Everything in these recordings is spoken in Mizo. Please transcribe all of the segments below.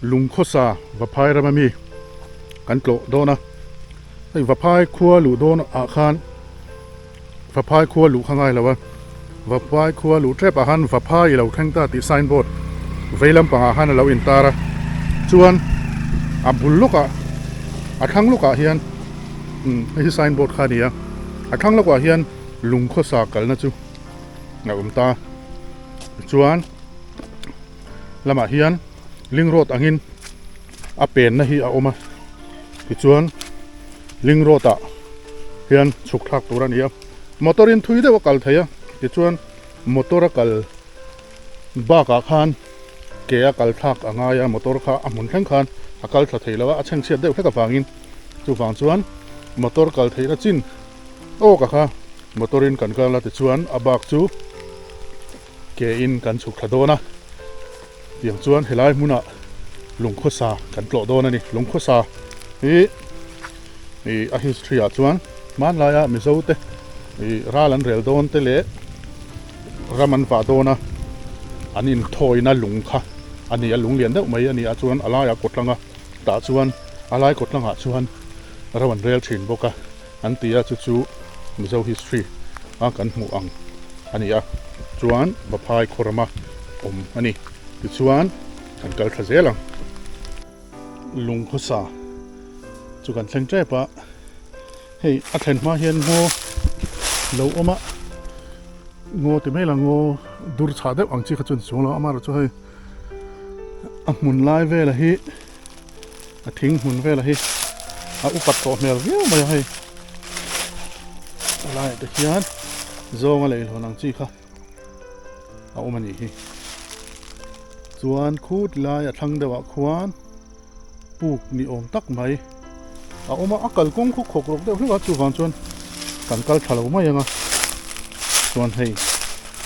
Lungkhawsa Vaphai rama mi kan tlawh dawn a, hei Vaphai khua luh dawn ah khan Vaphai khua luh kha ngai lo a, Vaphai khua luh tep ah khan Vaphai i lo thleng ta tih sign board vei lampang ah khan a lo intar a, chuan a bul lawk ah a thlang lawk ah hian umm hei hi sign board kha a ni a, a thlang lawk ah hian Lungkhawsa kalna chu a awm ta chuan. Lamah hian ling road angin a penna hi a awm a, tichuan ling road ah hian chhuk thlak tur a ni a, motor in thui deuh a kal thei a, tichuan motor a kal bakah khan ke a kal thlak a ngai a, motor kha a hmun thleng khan a kal thla thei lo a, a chhengchhiat deuh hlek avangin chuvang chuan motor kal theihna chin awk a kha motor in kan kal a tichuan a bak chu. Ke in kan chhuk thla dawn a, tiang chuan helai hmunah lungkhawsa kan tlawh dawn a ni. Lungkhawsa hi ih a history ah chuan hmanlaia Mizo te ih ral an rel dawn te leh ram an vah dawn a, an inthawina lung kha a ni a, lung lian deuh mai a ni a chuan a laiah kawtlang a tah chuan a lai kawtlangah chuan ro an rel thin bawk a. An ti a, chu chu Mizo history a kan hmuh ang a ni a, chuan Vaphai khawrama awm a ni. Tichuan kan kal thla zel ang. Lungkhawsa chu kan thleng tep a, hei a thlen hma hian ngaw lo awm a, ngaw ti mai la ngaw dur chhah deuh ang chi kha chu a ni chuang lo a, amaherawhchu hei a hmun lai vela hi. A thing hmun vela hi a upat tawh hmel viau mai a hei a laiah te hian zawnga leihlawn ang chi kha a awm a nih hi chuan khut lai a thlang deuh ah khuan puk ni awm tak mai a awm a a kalkawng khu khawk rawk deuh hlek a chuvang chuan kan kal tha lo mai ang a chuan hei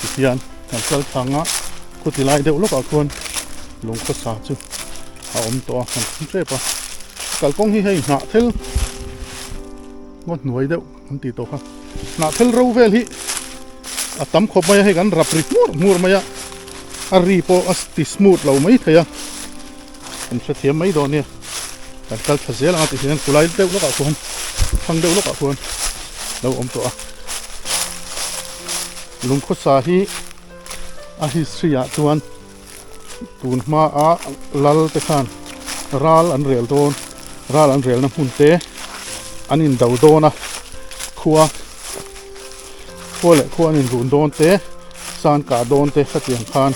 tihian kan kal thla ang a khuti lai deuh lawkah khuan lungkhawsa chu a awm tawh a kan thim tep a kalkawng hi hei hnah thel ngaw hnuai deuh an tih tawh kha hnah thel ro vel hi a tam khawp mai a hei kan rap ri hmur hmur mai a a ri pawh a ti smooth lo mai thei a kan hrethiam mai dawn nia kan kal tha zel ang a tih hian kulai deuh lawkah khuan thlang deuh lawkah khuan lo awm tawh a lungkhawsa hi a history ah chuan Tun hmaa lal te khan ral an rel dawn, ral an relna hmun te an in do dawn a, khua khua leh khua an in run dawn te, san kah dawn te khatiang khan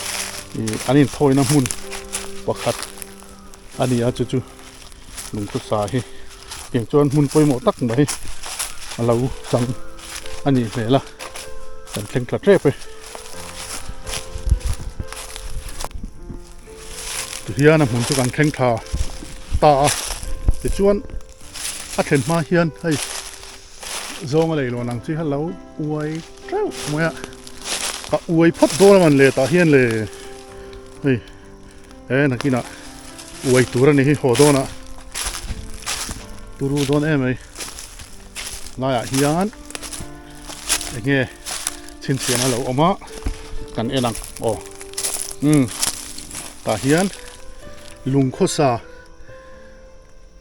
ih an in thawina hmun pakhat a ni a chu chu lungthusa hi tiang chuan hmun pawimawh tak mai a lo chang a nih hmel a kan thleng thla tep e. Tihian a hmun chu kan thleng thla ta a tichuan a thlen hma hian hei zawnga leihlawn ang chi kha lo uai teuh mai a ka uai phawt dawn a man le tah hian le hei. He nakinah uai tur a ni hi haw dawnah turu dawn em mai laiah hian eng nge chhinchhiahna lo awm a kan en ang aw umm tah hian lungkhawsa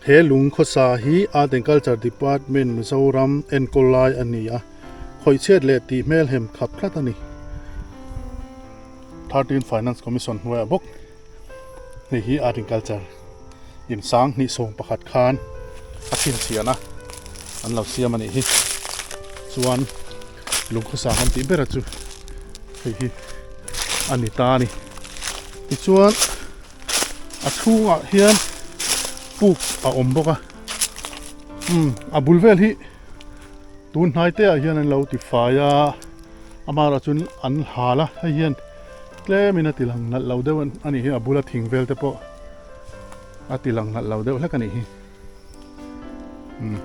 he lungkhawsa hi art and culture department Mizoram enkawl lai a ni a khawihchhiat leh tih hmelhem khap tlat a ni. 13 Finance Commission hnuaiah bawk hei hi Agriculture in sang hnih sawm pakhat khan a chhinchhiahna an lo siam a nih hi chuan lungkhawsang an tih bera chu hei hi a ni ta a ni tichuan a chhungah hian puk a awm bawk a umm a bul vel hi tun hnai te ah hian an lo tifai a. Amah erawh chuan an hal a, hei hian tlemin a ti lang nalh lo deuh a nih hi, a bula thing vel te pawh a ti lang nalh lo deuh hlek a nih hi. Umm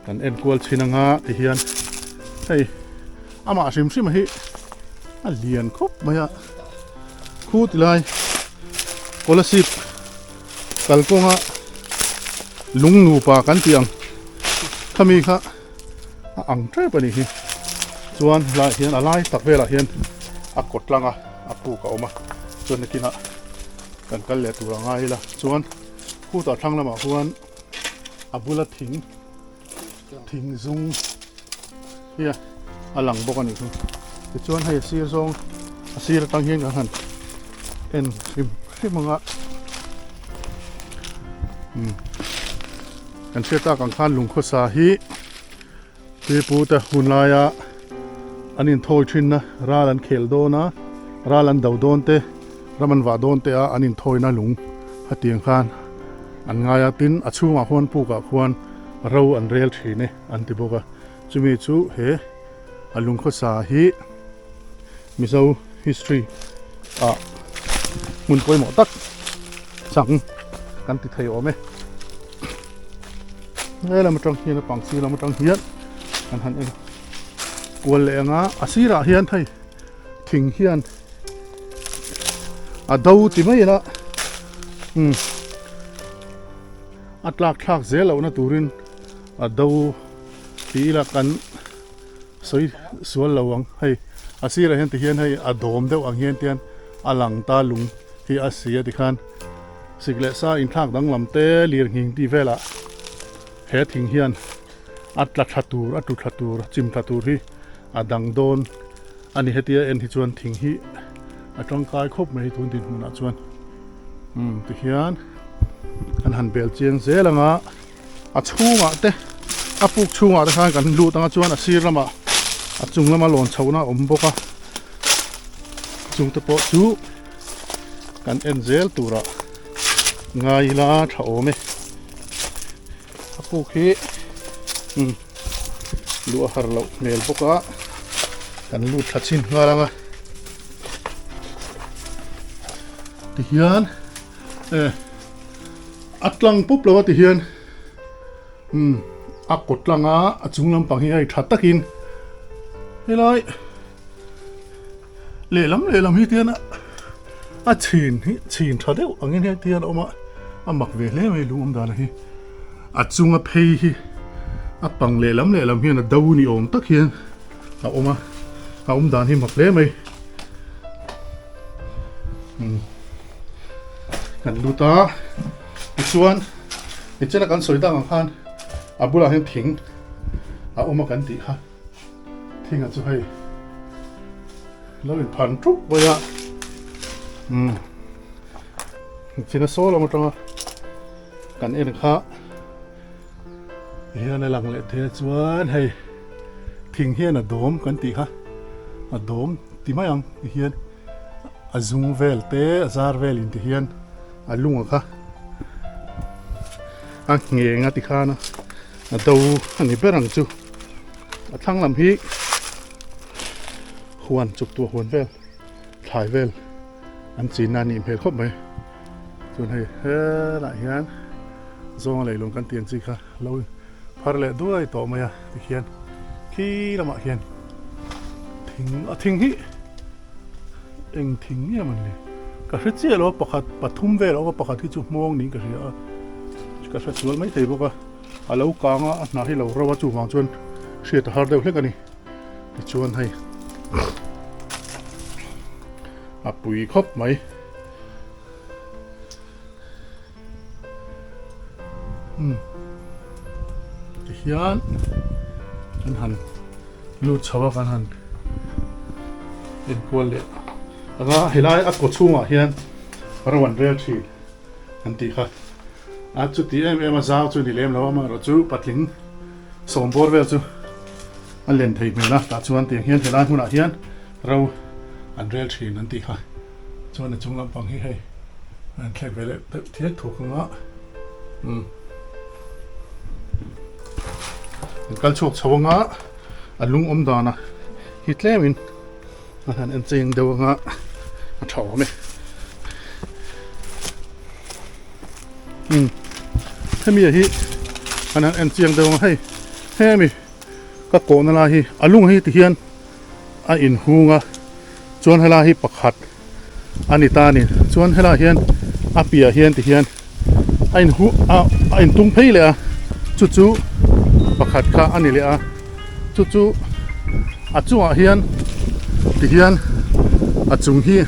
kan en kual chhin anga ti hian hei amah hrim hrim hi a lian khawp mai a, khu ti lai Kolasib kalkawnga lung nupa kan tih ang khami kha. a ang tep a nih hi chuan helaiah hian a lai tak velah hian a kawt tlang a a puk a awm a chuan nakinah Kan kal leh tur a ngai ila chuan khutah thlang lamah khuan a bula thing thing zum hi a lang bawk a nih chu tichuan hei a sir zawng a sir atang hian kan han en hrim hrim ang a umm kan hriat tak ang khan lungkhawsa hi Pipu te hun laia an inthawi thinna ral an khel dawn a, ral an do dawn te, ram an vah dawn te a an inthawina lung hetiang khan an ngai a, tin a chhungah khuan pukah khuan ro an rel thin e an ti bawk a, chumi chu he a lungkhawsa hi Mizo history ah hmun pawimawh tak chang kan ti thei awm e. He lam atang hian a pang sir lam atang hian kan han en kual leh ang a a sirah hian hei thing hian a do ti mai ila umm a tlak thlak zel lohna turin a do ti ila kan sawi sual lo ang hei a sirah hian ti hian hei a dawm deuh ang hian tian a lang ta lung hi a si a tikhan. Sik leh sa inthlak danglam te lir nghing tih velah he thing hian a tla tha tur, a tlu tha tur, a chim tha tur hi a dang dawn a ni. Hetia en hi chuan thing hi a tangkai khawp mai tun dinhmunah chuan umm tihian an han bel chiang zel ang a, a chhungah te a puk chhungah te khan kan lut ang a chuan a sir lamah a chung lama lawn chhohna a awm bawk a chungte pawh chu. Kan en zel turah ngai ila tha awm e. A puk hi umm luh a har loh hmel bawk a kan lut thla chhin nghal ang a. Tihian e a tlang pup lo a tihian umm a kawt tlanga a chung lampang hi hei tha takin helai. Lehlam lehlam hi tian a chhin hi chhin tha deuh angin hei tian a awm a a mak ve hle mai lung awm dan hi a chunga phei hi a pang lehlam lehlam hian a do ni awm tak hian a awm a a awm dan hi mak hle mai umm kan lut a tichuan tichuan a kan sawi tak ang khan a bulah hian thing a awm a kan tih kha. Thinga chu hei lo in phan ṭup mai a umm china saw lam atanga kan en kha hian a lang leh thei a chuan hei thing hian a dawm kan tih kha a dawm ti mai ang ti hian a zung vel te a zar vel in ti hian a lunga kha a ngheng a ti khan a a do a ni ber ang chu. A thlang lam hi huan chuk tuah huan vel thlai vel an chin a nih hmel khawp mai chuan hei helaiah hian zawnga leihlawm kan tih ang chi kha lo phar leh duai tawh mai a tikhian khi lamah khian thing a thing hi eng thing nge mawn le ka hre chiah lo a pakhat pathum vel a awm a pakhat hi chu hmawng niin ka hria a ka hre sual maithei bawk a. A lo kang a, a hnah hi lo ro a chuvang chuan hriat a har deuh hlek a ni. Tichuan hei a pui khawp mai. Umm tihian kan han lut chho a kan han enkual leh anga helai a kaw chhungah hian ro an rel thin. an tih kha a chuti em em a zau chu ni lem lo a amaherawhchu patling sawm bawr vel chu a len thei hmel a tah chuan tiang hian helai hmunah hian ro an rel thin an tih kha chuan a chung lampang hi hei an thlek ve leh deuh thiak thuak ang a umm an kal chhuak chho ang a a lung awm dan a hi tlem in. A han en cheng deuh anga a tha awm e. Umm hemi hi an han en chiang deuh anga hei hemi ka kawhna lai hi a lung hi ti hian a inhung a chuan helai hi pakhat a ni ta a ni chuan helai hian a piah hian ti hian a inhu a a intung phei leh a chu chu pakhat kha a ni leh a chu chu a chungah hian ti hian a chung hi.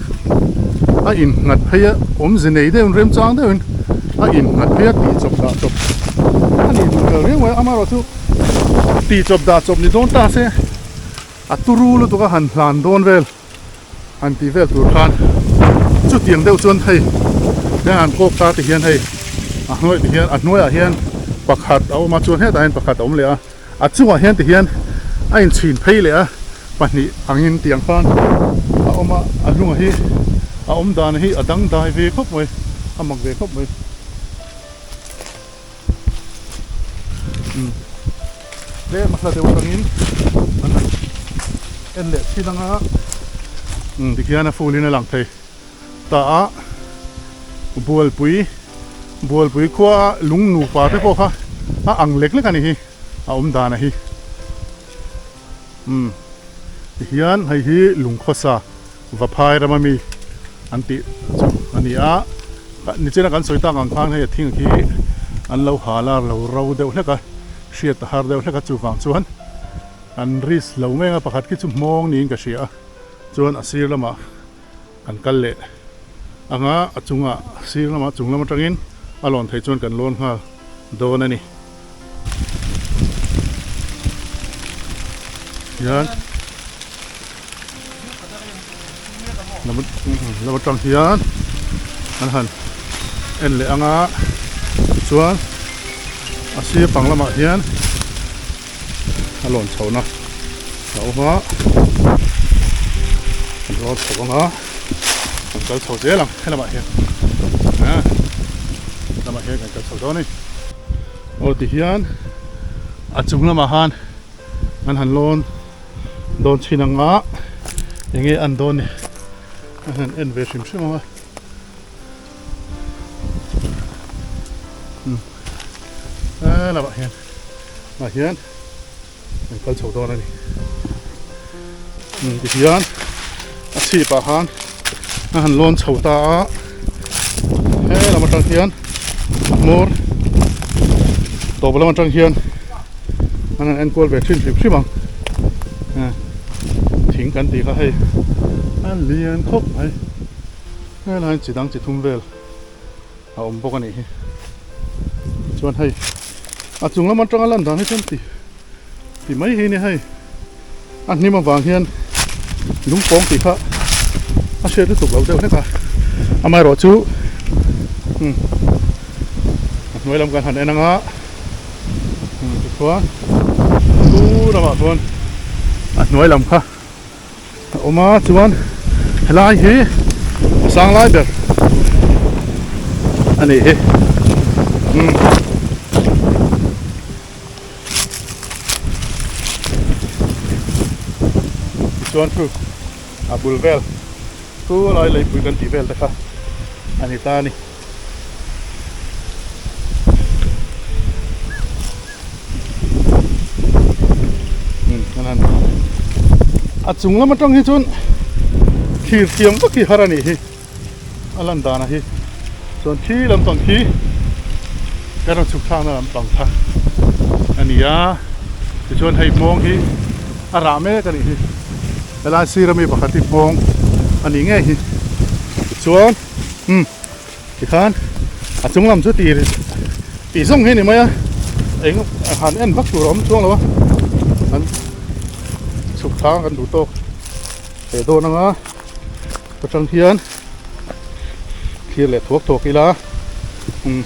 a innghat phei a awmze nei deuhin remchang deuhin a innghat phei a tih chawp dah chawp a nih duh tel riau mai a amaherawh chu tih chawp dah chawp ni dawn ta se a turu lutuk a han hlan dawn vel han tih vel tur khan chutiang deuh chuan hei hian han kawk ta ti hian hei a hnuai ti hian a hnuaiah hian pakhat a awm a chuan hetah hian pakhat a awm leh a a chungah hian ti hian a inchhin phei leh a pahnih angin tiang khan a awm a a hnungah hi a awm dan hi a dangdai ve khawp mai a mak ve khawp mai. Tlem a hla deuh atangin an han en leh thin anga tikhian a full in a lang thei ta a bualpui bualpui khua lung nupa te pawh kha a ang lek lek a ni hi a awm dan a hi umm tihian hei hi lungkhawsa Vaphai rama mi an tih chu a ni a nichina kan sawi tak ang khan hei a thing khi an lo hal a lo ro deuh hlek a hriat a har deuh hlek a chuvang chuan an risk lo ngeng a pakhat khi chu hmawng niin ka hria a chuan a sir lamah kan kal leh anga a chungah sir lamah chung lam atangin a lawn theih chuan kan lawn nghal dawn a ni. Hian. Lam atang hian an han en leh ang a tichuan a sir pang lamah hian a lawn chho na a awm a an lawn chho ang a an kal chho zel ang helamah hian ah lamah hian kan kal chho dawn a ni aw tihian a chung lamah khan. An han lawn dawn chhin ang a enge an dawn ni an han en ve hrim hrim ang a umm he lamah hian ah hian an kal chho dawn a ni umm tihian a chhip ah khan an han lawn chho ta a he lam atang hian a hmawr tawp lam atang hian an han enkual ve thin hrim hrim ang thing kan tih kha hei a lian khawp mai helai chi dang chi thum vel a awm bawk a nih hi chuan hei a chung lam atanga lan dan hi chuan ti ti mai hi ni hei a hnim avang hian lungpawng tih kha a hriat lutuk loh deuh hlek a amaherawh chu umm a hnuai lam kan han en ang a tichuan chu ramah chuan a hnuai lam kha a awm a chuan helai hi a sang lai ber a nih hi umm. Tichuan thu a bul vel thu lai leipui kan tih vel te kha a ni ta a ni. A chung lam atang hi chuan thlir thiam vak hi har a nih hi a lan dan ah hi chuan thi lampang khi kan rawn chhuk thlakna lampang kha a ni a tichuan hei hmawng hi a rah mek a nih hi helai sir ami pakhat hi hmawng a nih ngei hi tichuan umm tikhan a chung lam chu tir tih zawng hi a ni mai a eng han en vak tur a awm chuang lo a an chhuk thlang kan duh tawk ve dawn ang a. Atang hian thlir leh thuak thuak ila umm.